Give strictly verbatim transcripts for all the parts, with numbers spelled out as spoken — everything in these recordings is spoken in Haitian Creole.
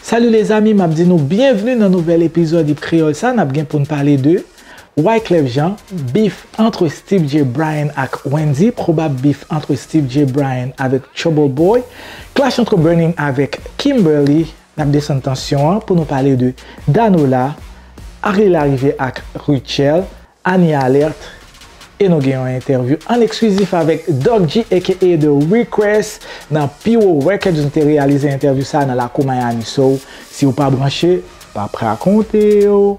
Salut lezanmi, m ap di nou byenvni nan nouvèl epizòd Hip Kreyòl sa. N ap gen pou n pale de Wyclef Jean, bif antre Steve J. Bryan ak Wendyy, pwobab bif antre Steve J. Bryan avèk Trouble Boy, clash antre Burning avèk Kimberly, n ap desann tansyon an pou nou pale de Danola, Arly Larivée ak Rutshelle, Annie Alerte, e nou gen yon entèvyou an eksklizif avèk Doc G aka The Request nan Piwo Records. Nou te reyalize entèvyou sa nan lakou Miami. So, si w pa branche, p ap rakonte yo.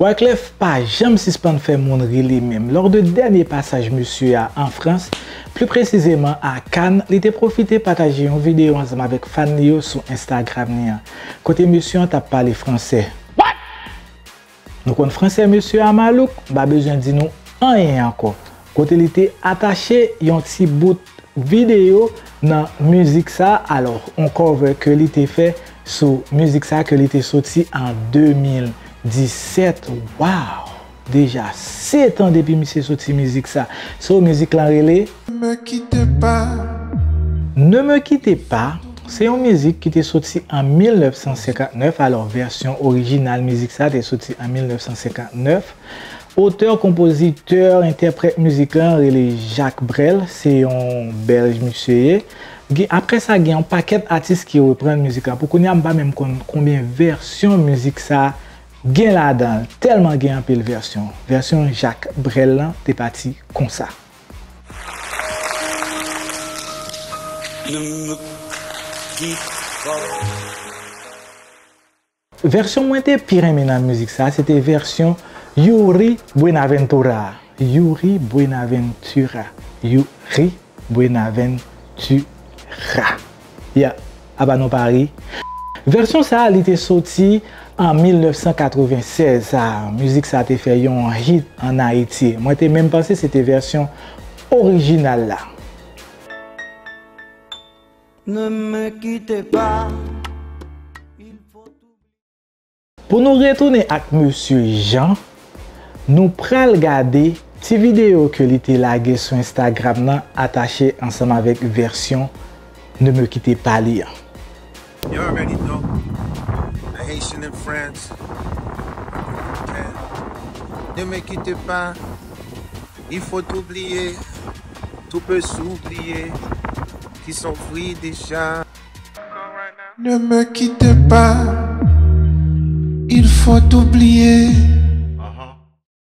Wyclef pa janm sispann fè moun ri li menm. Lò de dènye pasaj mesye a an Frans, pli presizeman a Cannes, li te pwofite pataje yon videyo ansanm avèk fan li yo sou Instagram li an, kote mesye an t ap pale fransè. Nou konn fransè mesye a malouk, m pa bezwen di nou anyen ankò. Kote li te atache yon ti bout videyo nan mizik sa, alò, yon cover ke li te fè sou mizik sa ke li te soti an de mil disèt. Wow! Deja sèt an depi misye soti mizik sa. So, mizik lan rele Ne me quitte pas. Ne me quitte pas, se yon mizik ki te soti an mil nèf san senkant nèf, alò, vèsyon orijinal mizik sa te soti an mil nèf san senkant nèf. Otè, konpozitè, entèprèt mizik lan rele Jacques Brel, se yon bèlj misye ye. Gen, apre sa, gen yon pakèt atis ki reprann mizik la. Pou kounye a, m pa menm konn konbyen vèsyon mizik sa gen ladan l, tèlman gen anpil vèsyon. Vèsyon Jacques Brel lan te pati konsa. Ne me quitte pas. Vèsyon mwen te pi renmen nan mizik sa, se te vèsyon Youri Buenaventura. Youri Buenaventura. Youri Buenaventura. Ya, apa nou pa ri? Vèsyon sa a, li te soti an mil nèf san katreven sèz. Sa, mizik sa te fè yon hit ann Ayiti. Mwen te menm panse se te vèsyon orijinal la. Ne me quitte pas. Pou nou retounen ak mesye Jean, nou pral gade ti videyo ke li te lage sou Instagram nan atache ansanm avèk vèsyon Ne me quitte pas li an. You already know. A Haitian in France. Ne me quitte pas. Il faut oublier, tout peut s'oublier, qui sont pris déjà. Ne me quitte pas, il faut oublier.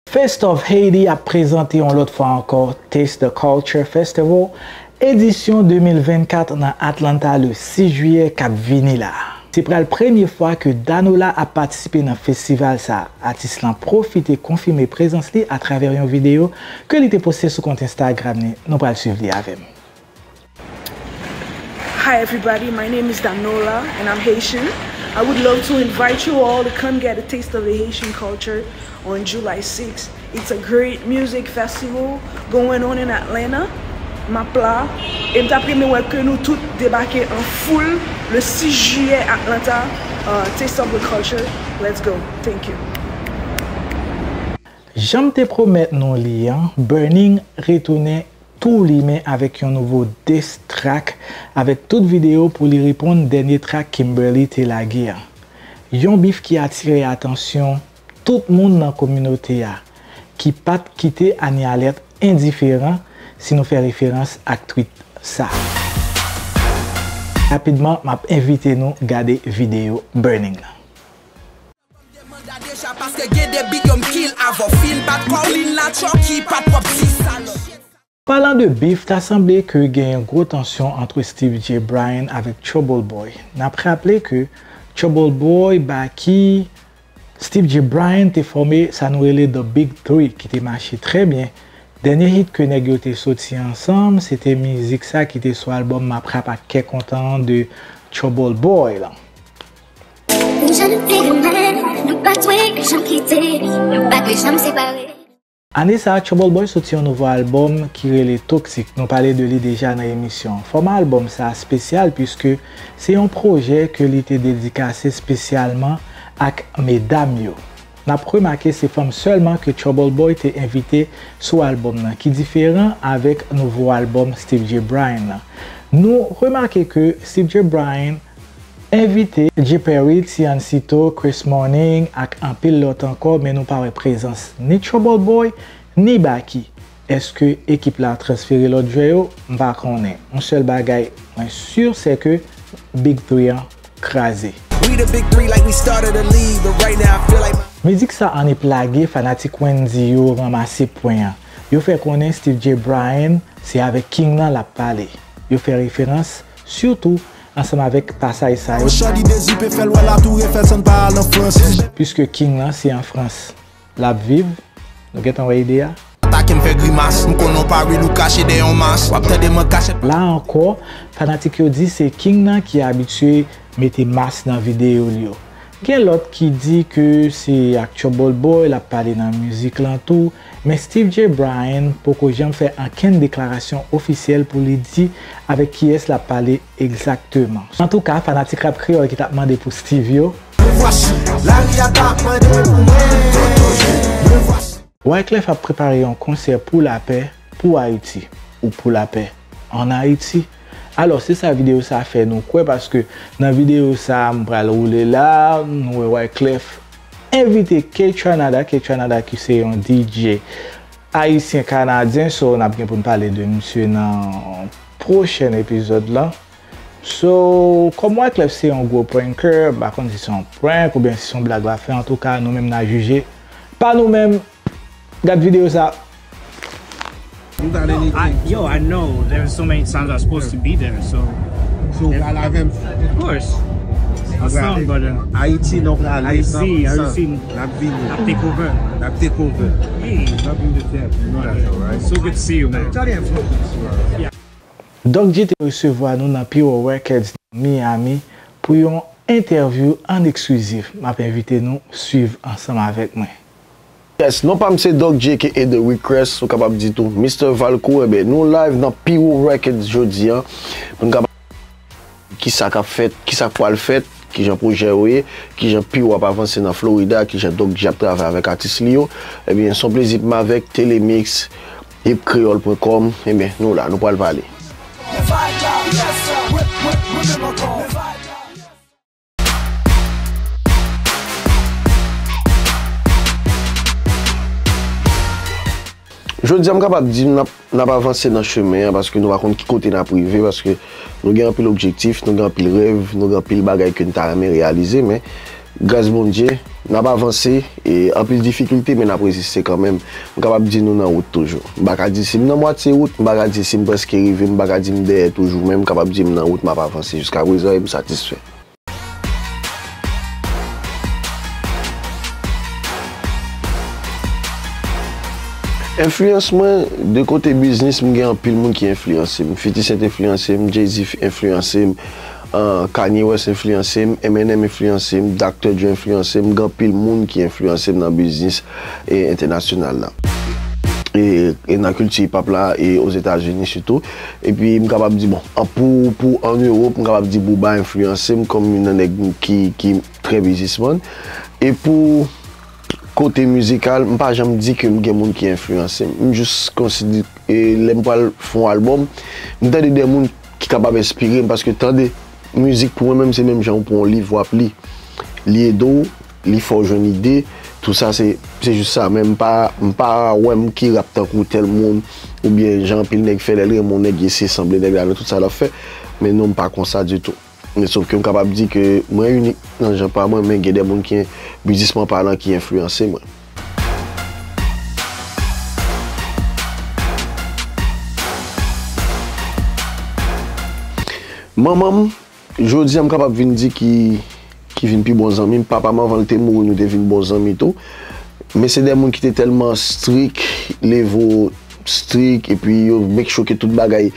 Face of Haiti ap prezante yon lòt fwa ankò Taste the Culture Festival, edisyon de mil vennkat nan Atlanta le sis jiyè k ap vini la. Se pral premye fwa ke Danola ap patisipe nan festival sa a. Atis lan pwofite konfime prezans li atravè yon videyo ke li te poste sou kont Instagram li. Nou pral swiv li avè m. Hi everybody, my name is Danola and I'm Haitian. I would love to invite you all to come get a taste of the Haitian culture on July sixth. It's a great music festival going on in Atlanta. M ap la, e m t ap renmen wè ke nou tout debake an foul le sis jiyè Atlanta, uh, Taste of the Culture. Let's go. Thank you. Jan m te pwomèt nou li an, Burning retounen tou limen avèk yon nouvo diss track avèk tout videyo pou li reponn dènye track Kimberly te lage an. Yon bif ki atire atansyon tout moun nan kominote a, ki pa t kite Annie Alerte endiferan si nou fè referans ak tweet sa. Rapidman, m ap envite nou gade videyo Burning lan. Deja paske gen de bit yo m kill avan fin bat kòlin la Chucky pa twòp ti salòp. Palan de bif, ta sanble ke gen gwo tansyon antre Steve J. Bryan avèk Trouble Boy. N ap raple ke Trouble Boy, Baky, Steve J. Bryan te fòme sa nou rele The Big Three, ki te mache trè byen. Dènye hit ke nèg yo te soti ansanm, se te mizik sa ki te sou albòm M ap rap ak kè kontan an de Trouble Boy lan. Jan nou te renmen, nou pa t wè ke janm kite, nou pa t wè janm separe. Ane sa a, Trouble Boy soti yon nouvo albòm ki rele Toxic. Nou pale de li deja nan emisyon an. Fòma albòm sa a espesyal, piske se yon pwojè ke li te dedikase espesyalman ak medam yo. n ap remake se fanm sèlman ke Trouble Boy te envite sou albòm nan, ki diferan avèk nouvo albòm Steve J. Bryan nan. Nou remake ke Steve J. Bryan envite Jay Perry, Tiancito, Chris Morning ak anpil lòt ankò, men nou pa wè prezans ni Trouble Boy, ni Baky. Èske ekip la transfere lòt jwè yo? M pa konnen. Yon sèl bagay mwen si, se ke Big Three an kraze. We the big three like we started a league, but right now I feel like my Mizik sa annik lage, fanatik Wendyy yo ranmase pwen an. Yo fè konnen Steve J. Bryan se avèk King nan l ap pale. Yo fè referans sitou ansanm avèk pasaj sa yo. Shorty dezipe fè l wè la tou refè san pa al an Frans. Piske King nan se an Frans l ap viv, nou gentan wè ide a. Atake m fè grimas, m konnen w pa real ou kache dèyè yon mas. W ap tande m an kachèt. La ankò, fanatik yo di se King nan ki abitye mete mas nan videyo l yo. Gen lòt ki di ke se ak Trouble Boy l ap pale nan mizik lan tou, men Steve J. Bryan poko janm fè ankenn deklarasyon ofisyèl pou li di avèk kiyès l ap pale egzakteman. Antouka, fanatik rap kreyòl ki t ap mande pou Steve yo, Me voici, lari a t ap mande pou mwen. Me voici. Wyclef ap prepare yon konsè pou lapè, pou Ayiti, ou pou lapè ann Ayiti. Alò, se sa videyo sa fè nou kwè, paske nan videyo sa m pral woule la, nou wè Wyclef envite Kaytranada, Kaytranada ki se yon D J ayisyen kanadyen, so n ap gen pou n pale de misye nan pwochèn epizòd lan. So, kòm Wyclef se yon gwo pranker, m pa konn si se yon prank oubyen si se yon blag l ap fè, antouka, nou menm n a jije pa nou menm. Gad videyo sa. M ta renmen I, yo, I know there's so many times I'm supposed to be there, so. So, w pral avè m? Of course. Ansanm, brother. Ayiti, nou prale. Ayiti, Ayiti. N ap vini. N ap take over. N ap take over. Hey. N ap vin de tèt. You know that, right? So good to see you, man. Doc G te resevwa nou nan Piro Records nan Miami pou yon entèvyou an eksklizif. M ap envite nou swiv ansanm avèk mwen. Yes, non pa m se Doc G aka The Request, ou kapab di tou Mister Valcourt. Ebyen, nou live nan Piro Records jodi a, pou n kapab kisa k ap fèt, kisa k pral fèt, kijan pwojè yo ye, kijan Piro ap avanse nan Florida, kijan Doc G ap travay avèk atis li yo. Ebyen, se yon plezi pou m avèk Telemix, hip kreyòl pwen kòm. Ebyen, nou la, nou pral pale. Jodi a, m kapab di n ap, n ap avanse nan chemen an, paske nou pa konn ki kote n ap rive, paske nou gen anpil objektif, nou gen anpil rèv, nou gen anpil bagay ke n ta renmen reyalize, men gras Bondye, n ap avanse, e anpil difikilte, men n ap reziste kanmenm. M kapab di nou nan wout toujou. M pa ka di si m nan mwatye wout, m pa ka di si m prèske rive, m pa ka di m dèyè toujou, men m kapab di m nan wout, m ap avanse jiska prezan e m satisfè. Enfliyans mwen, de kote biznis, m gen anpil moun ki enfliyanse m. Fifty Cent enfliyanse m, Jay-Z enfliyanse m, ah, Kanye West enfliyanse m, Eminem enfliyanse m, Doctor Dre enfliyanse m, gen anpil moun ki enfliyanse m nan biznis e entènasyonal la. E, e nan kilti hip hop la, e Ozetazini sitou. Epi m kapab di, bon, an, pou, pou an Ewòp, m kapab di Booba enfliyanse m kòm youn nan nèg ki, ki trè biznismann. E pou kote mizikal, m pa janm di ke m gen moun ki enfliyanse m. M jis konsidere, e lè m pral fè yon albòm, m tande de moun ki kapab enspire m, paske tande mizik pou mwen menm se menm jan ou pran yon liv w ap li. Li ede w, li fè w jwenn ide, tout sa se, se jis sa, men m pa, m pa wè m ki rap tankou tèl moun, oubyen jan anpil nèg fè lè l renmen yon nèg, li eseye sanble nèg la nan tout sa l ap fè, men non, m pa konsa ditou. Men sòf ke m kapab di ke mwen inik nan jan pa mwen, men gen de moun ki, biznisman palan, ki enfliyanse mwen. Manman m, jodi a m kapab vin di ki, ki vin pi bon zanmi m. Papa m, anvan l te mouri, nou te vin bon zanmi tou. Men se de moun ki te tèlman strik, leve w strik, epi yo make sure ke tout bagay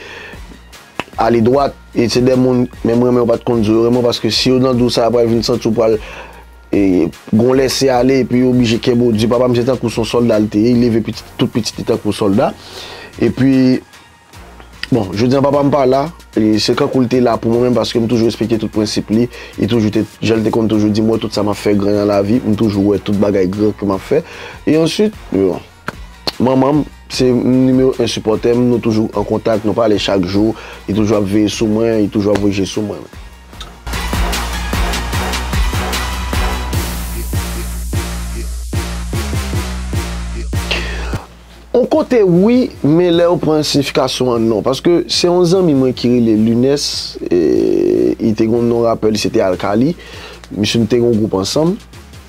ale dwat. E se de moun, menm renmen yo pa t konn di yo renmen w, paske si yo nan di w sa, yo pral vin santi w pral, e, gon lese ale, epi yo oblije kenbe w di. Papa m se tankou se yon sòlda l te ye, li leve pitit, tout pitit li tankou sòlda. Epi, bon, jodi a papa m pa la, E se kankou l te la pou mwen menm, paske m toujou respekte tout prensip li. E toujou te, jan l te konn toujou di m, wè tout sa m ap fè gran nan lavi, m toujou wè tout bagay gran ke m ap fè. E answit, bon, manman m, se nimewo en sipòtè m, nou toujou an kontak, nou pale chak jou, li toujou ap veye sou mwen, li toujou ap voye je sou mwen. On kote wi, men lè yo pran siyifikasyon an non. Paske se yon zanmi mwen ki rele Lunes, e, li te gen yon non rapè, li se te Alkali. Misye, nou te gen yon gwoup ansanm.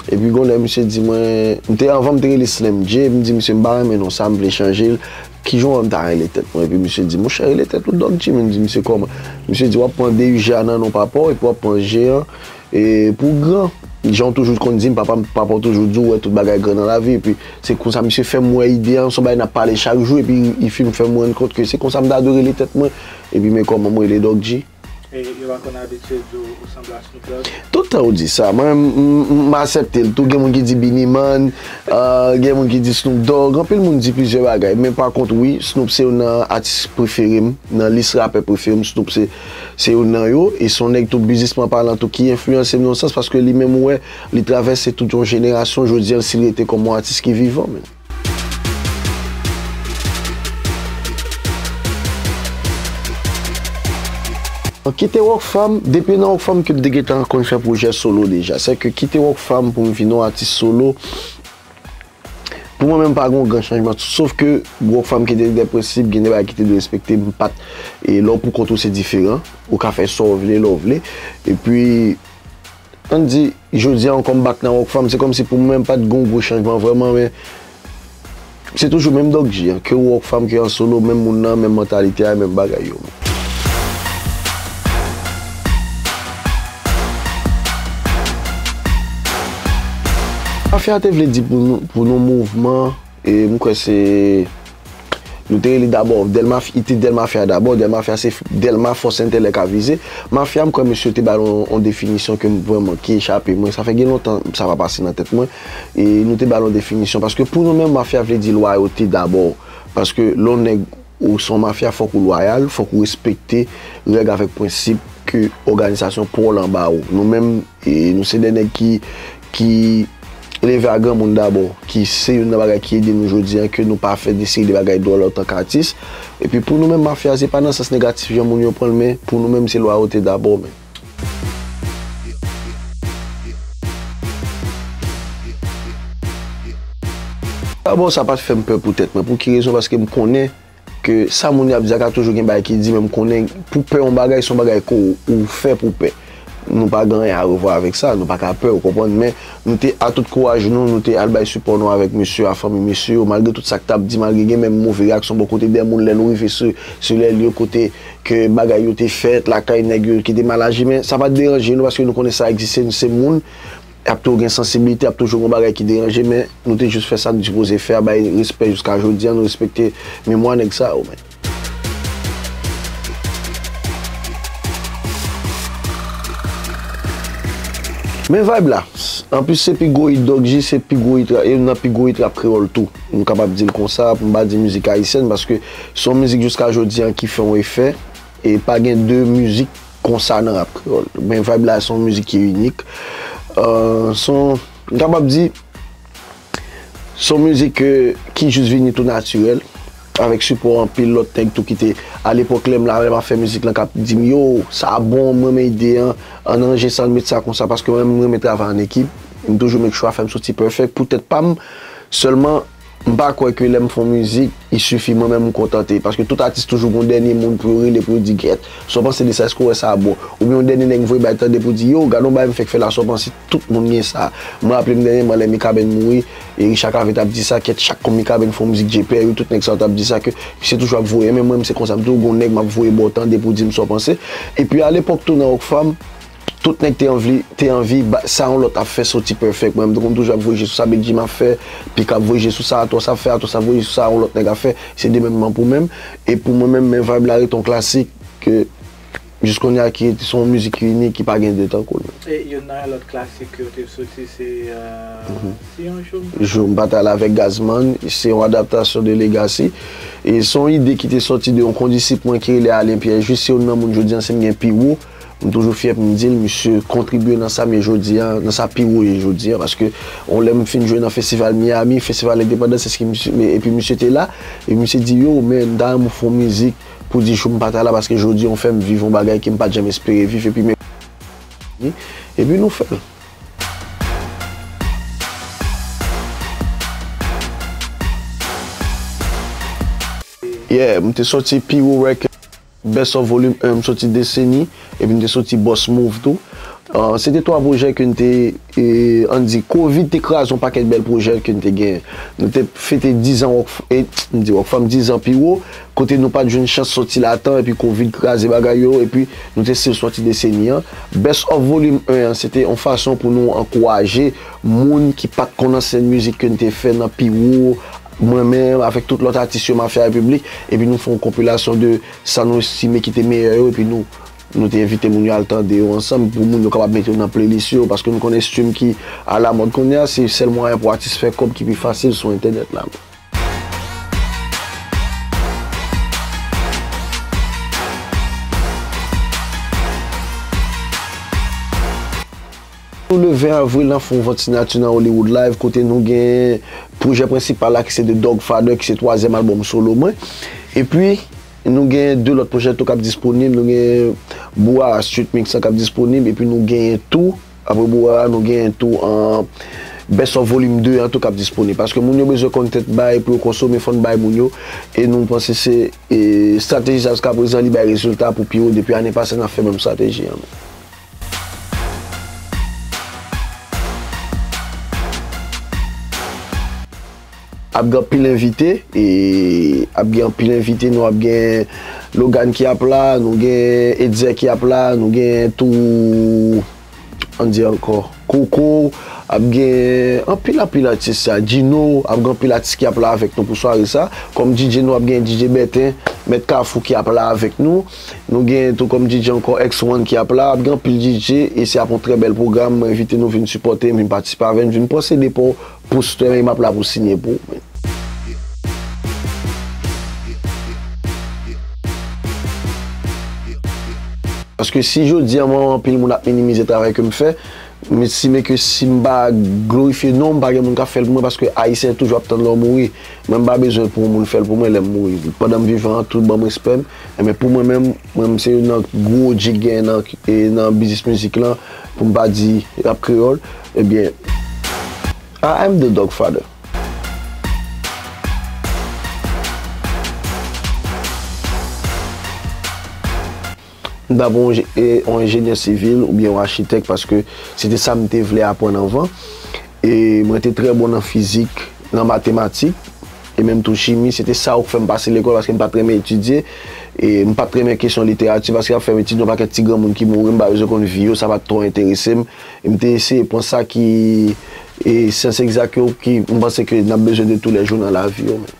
Epi gon lè misye di mwen, m te, anvan m te rele Slim J, m di misye m pa renmen non sa, m vle chanje l. Kijan w wè m ta rele tèt mwen? Epi misye di, monchè, rele tèt ou Doc G. M di misye kòman? Misye di w ap pran D U G a nan non papa w, epi w ap pran G an, e, pou gran. Jan w toujou konn di m, papa m, papa w toujou di w wè tout bagay gran nan lavi. Epi se konsa misye fè m wè ide an, se yon bagay n ap pale chak jou, epi li fin fè m rann kont ke se konsa m ta dwe rele tèt mwen. Epi men kòman m rele Doc G. E yo pa konn abitye di w ou sanble a Snoop Dogg? Tout tan yo di sa. Mwen, m, m, m aksepte l tou. Gen moun ki di Beenie Man, ah, gen moun ki di Snoop Dogg. Anpil moun di plizyè bagay. Men pa kont, wi, Snoop se youn nan atis prefere m. Nan lis rapè prefere m, Snoop se, se youn nan yo. E se yon nèg tou, biznisman palan tou, ki enfliyanse m nan yon sans, paske li menm, ou wè, li travèse tout yon jenerasyon. Jodi a, si l rete kòm yon atis ki vivan, men. Kite Rockfam, depi nan Rockfam ke m te gentan konn fè pwojè solo deja. Sèke kite Rockfam pou m vin yon atis solo, pou mwen menm pa gen yon gran chanjman. Sof ke Rockfam ki te gen de prensip, gen de bagay ki te dwe respekte, m pa t, e lè w pou kont ou se diferan. Ou ka fè sa w vle, lè w vle. Epi, ann di, jodi a ankò m back nan Rockfam, se kòmsi pou mwen menm pa t gen yon gwo chanjman vrèman, men se toujou menm Doc G an, ke Rockfam, ke an solo, menm moun nan, menm mantalite a, menm bagay yo. Mafya te vle di pou nou, pou nou mouvman, e m kwè se Nou te rele dabò Dèl Maf-, li te Dèl Mafya dabò, Dèl Mafya se f-, Dèlma fòs entèlèk a vize. Mafya, m kwè mesye yo te ba l on, on definisyon ke m vrèman, ki echape mwen. Sa fè gen lontan sa pa pase nan tèt mwen. E nou te ba l on definisyon. Paske pou nou menm, mafya vle di lwayote dabò. Paske lè w nèg ou se yon mafya, fòk ou lwayal, fòk ou respekte règ avèk prensip ke òganizasyon pa w lan ba ou. Nou menm, e nou se de nèg ki, ki leve a granmoun dabò, ki se youn nan bagay ki ede nou jodi a, ke nou pa fè de seri de bagay dwòl antanke atis. Epi pou nou menm mafya, se pa nan sans negatif jan moun yo pran l, men pou nou menm se lwayote dabò, men. Dabò, sa pa t fè m pè pou tèt mwen. Pou ki rezon? Paske m konnen ke sa moun y ap di a ka toujou gen bagay ki di, men m konnen pou pè yon bagay, se yon bagay ke w, ou fè pou pè. Nou pa gen anyen a revwa avèk sa, nou pa ka pè, ou konprann, men nou te a tout kouraj nou, nou te al bay sipò nou avèk mesye a, fanmi mesye yo, malgre tout sa k t ap di, malgre gen menm move reyaksyon bò kote de moun lè nou rive sou, sou lè lye kote ke bagay yo te fèt, lakay nèg yo ki te mal aji, men sa pa t deranje nou, paske nou konnen sa egziste, nou se moun, ap toujou gen sansiblite, ap toujou gen bagay ki deranje, men nou te jis fè sa nou sipoze fè a, bay respè jiska jodi a, nou respekte memwa nèg sa yo, men. Men vibe la, anplis se pi gwo hit Doc G, se pi gwo hit, e youn nan pi gwo hit rap kreyòl tou. Nou kapab di l konsa, pou m pa di mizik ayisyèn, paske se yon mizik jiska jodi a ki fè yon efè, e pa gen de mizik konsa nan rap kreyòl. Men vibe la, se yon mizik ki inik. Euh, se yon, m kapab di, se yon mizik, euh, ki jis vini tou natirèl, avèk sipò anpil lòt nèg tou ki te, a lepòk lè m la, lè m ap fè mizik lan, k ap di m, yo, sa bon, m renmen ide an, ann ranje sa, ann met sa konsa, paske mwen, m renmen travay an ekip, m toujou make sure afè m soti perfect, pou tèt pa m, sèlman, m pa kwè ke lè m fè yon mizik, i sifi mwen menm m kontante. Paske tout atis toujou gon dènye moun pou yo rele, pou yo di, "Gèt, sa w panse de sa? Èske w wè sa bon?" Oubyen yon dènye nèg m voye bay tande pou di, "Yo, gade yon bagay m fèk fè la, sa w panse?" Tout moun gen sa. Mwen raple m dènyèman lè Mikaben mouri, e Richard Cavé t ap di sa, kèt, chak kon Mikaben fè yon mizik, J P, wi, tout nèg sa yo t ap di sa, ke misye toujou ap voye. Men mwen, se konsa, m toujou gon nèg m ap voye ba w tande pou w di m sa w panse. Epi alepòk tou nan Rockfam, tout nèg te anvi, te anvi ba, sa yon lòt ap fè soti perfect. Mwen menm, m toujou ap voye je sou sa Big Jim ap fè, Pika ap voye je sou sa Atòs ap fè, Atòs ap voye je sou sa yon lòt nèg ap fè. Se de menm man pou menm. E pou mwen menm, men vibe la rete yon klasik ke Jis kounye a ki se yon mizik ki inik, ki pa gen de tankou l. E youn nan lòt klasik ke w te soti, se, euh, si yon jou m pa ta la avèk Gazman, se yon adaptasyon de Legacy. E se yon ide ki te sòti de yon kondisip mwen ki rele Alain Pierre Juste, se youn nan moun jodi a, si m gen pi wo, m toujou fyè pou m di l, misye kontribye nan sa m ye jodi a, nan sa pi wo ye jodi a, paske yon lè m fin jwe nan festival Miami, festival endepandans, eski misye, men, epi misye te la, e misye di, yo, men, m ta renmen w fè yon mizik pou di jou m pa ta la, paske jodi a w fè m viv yon bagay ke m pa t janm espere viv, epi men, epi nou fè l. Yeah, m te sòti Pi Wo Record, Best of Volume en, m sòti Deseni, epi m te sòti Boss Move tou. Ah, se te twa pwojè ke n te, e, ann di, Covid te kraze yon pakèt bèl pwojè ke n te genyen. Nou te fete diz an Rock, e, m di Rock Fam, diz an Pi Wo, kote nou pa t jwenn chans sòti la tan, epi Covid kraze bagay yo, epi nou te still sòti Deseni an. Best of Volume en an, se te yon fason pou nou ankouraje moun ki pa t konn ansyen mizik ke n te fè nan Pi Wo, mwen menm, avèk tout lòt atis yo, Mafya Repiblik, epi nou fè yon konpilasyon de sa nou estime ki te meyè yo, epi nou, nou te envite moun yo al tande yo ansanm, pou moun yo kapab mete yo nan playlist yo, paske nou konnen stream ki alamòd kounye a, se sèl mwayen pou atis fè kòb ki pi fasil sou entènèt la. Nou le ven avril, n ap fè yon vant sinati nan Hollywood Live, kote nou gen pwojè prensipal la ki se The Dog Father, ki se twazyèm albòm solo mwen. Epi, nou gen de lòt pwojè tou k ap disponib. Nou gen Brouhaha Street Mix lan k ap disponib. Epi nou genyen tou, apre Brouhaha, nou genyen tou, an, Best of Volume de an tou k ap disponib. Paske moun yo bezwen konn tèt bay pou yo konsome, fò n bay moun yo. E nou panse se, e, estrateji sa jiskaprezan li bay rezilta pou Pi Wo. Depi ane pase, n ap fè menm estrateji an. Ap gen anpil envite, e ap gen anpil envite, nou ap gen Logan ki ap la, nou gen Etzer ki ap la, nou gen tou, ann di ankò, Coco, ap gen anpil, anpil atis sa, Djino, ap gen anpil atis ki ap la avèk nou pou sware sa. Kòm D J nou ap gen D J Bèten, Mèt Kafou ki ap la avèk nou. Nou gen tou kòm D J ankò, X one ki ap la, ap gen anpil D J, e se ap yon trè bèl pwogram. Mwen envite nou vin sipòte m, vin patisipe avè m, vin pran sede pa w pou sitwayen, m ap la pou siyen pou ou, man. Paske si jodi a, mwen wè anpil moun ap minimize travay ke m fè, m estime ke si m pa glorifye non m, pa gen moun k ap fè l pou mwen, paske Ayisyen toujou ap tann lè w mouri. Mwen, m pa bezwen pou yon moun fè l pou mwen lè m mouri. Pandan m vivan an, tout ban m respè m. Enben, pou mwen menm, mwen, m se youn nan gwo O G k genyen nan, e, nan biznis mizik lan, pou m pa di rap kreyòl. Ebyen, I am the Dog Father. M t ap yon, e, yon enjenyè sivil oubyen yon achitèk, paske se te sa m te vle aprann anvan. E mwen te trè bon nan fizik, nan matematik, e menm tou chimi. Se te sa k fè m pase lekòl, paske m pa t renmen etidye. E m pa t renmen kesyon literati, paske y ap fè m etidye yon pakèt ti granmoun ki mouri, m pa bezwen konn vi yo, sa pa t twò enterese m. E m te eseye pran sa ki, e, syans egzak yo, ki m panse ke n ap bezwen de toulèjou nan lavi yo, men.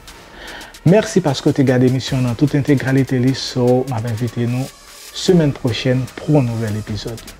Mèsi paske w te gade emisyon an nan tout entegralite li, so m ap envite nou semèn pwochèn pou yon nouvèl epizòd.